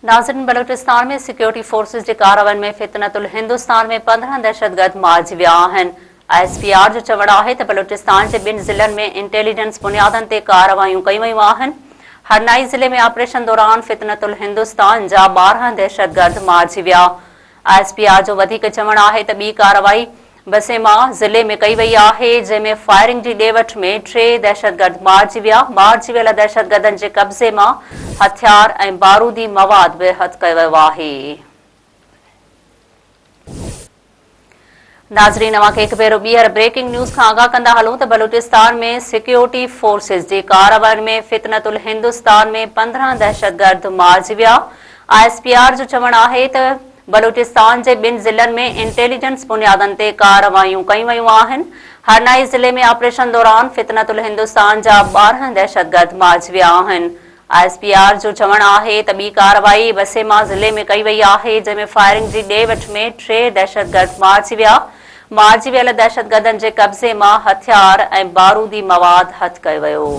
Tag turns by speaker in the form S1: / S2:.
S1: ناظرين Balochistan ۾ security forces جي ڪاررواين ۾ فتنة الهندوستان ۾ 15 دهشتگرد مارجي ويا آهن. I S P R جو چوڻ آهي ته بلوچستان جي ٻن ضلعن ۾ انٽيليجنس بنيادن تي ڪارروايون ڪيون ويون آهن. هرنائي ضلعي ۾ آپريشن دوران فتنة الهندوستان جا 12 دهشتگرد مارجي ويا. I S P R جو وڌيڪ چوڻ آهي ته ٻي ڪارروائي بسيما ضلعي ۾ ڪئي وئي آهي، جنهن ۾ فائرنگ جي ڏي وٺ ۾ ٽي دهشتگرد مارجي ويا، مارجي ويل دهشتگردن جي قبضي مان هٿيار ۽ بارودي مواد به هٿ ڪيو ويو آهي. ناظرين اوهان کي هڪ ڀيرو ٻيهر بريڪنگ نيوز کان آگاهه ڪندا هلون ته بلوچستان ۾ سيڪيورٽي فورسز جي ڪاررواين ۾ فتنة الهندوستان ۾ 15 دهشتگرد مارجي ويا. I S P R جو چوڻ آهي ته بلوچستان جي ٻن ضلعن ۾ انٽيليجنس بنيادن تي ڪارروايون ڪيون ويون آهن. هرنائي ضلعي ۾ آپريشن دوران فتنة الهندوستان جا 12 دهشتگرد مارجي ويا آهن. I S P R جو چوڻ آهي ته ٻي ڪارروائي بسيما ضلعي ۾ ڪئي وئي آهي، جنهن ۾ فائرنگ جي ڏي وٺ ۾ ٽي دهشتگرد مارجي ويا. مارجي ويل دهشتگردن جي قبضي مان هٿيار ۽ بارودي مواد هٿ ڪيو ويو.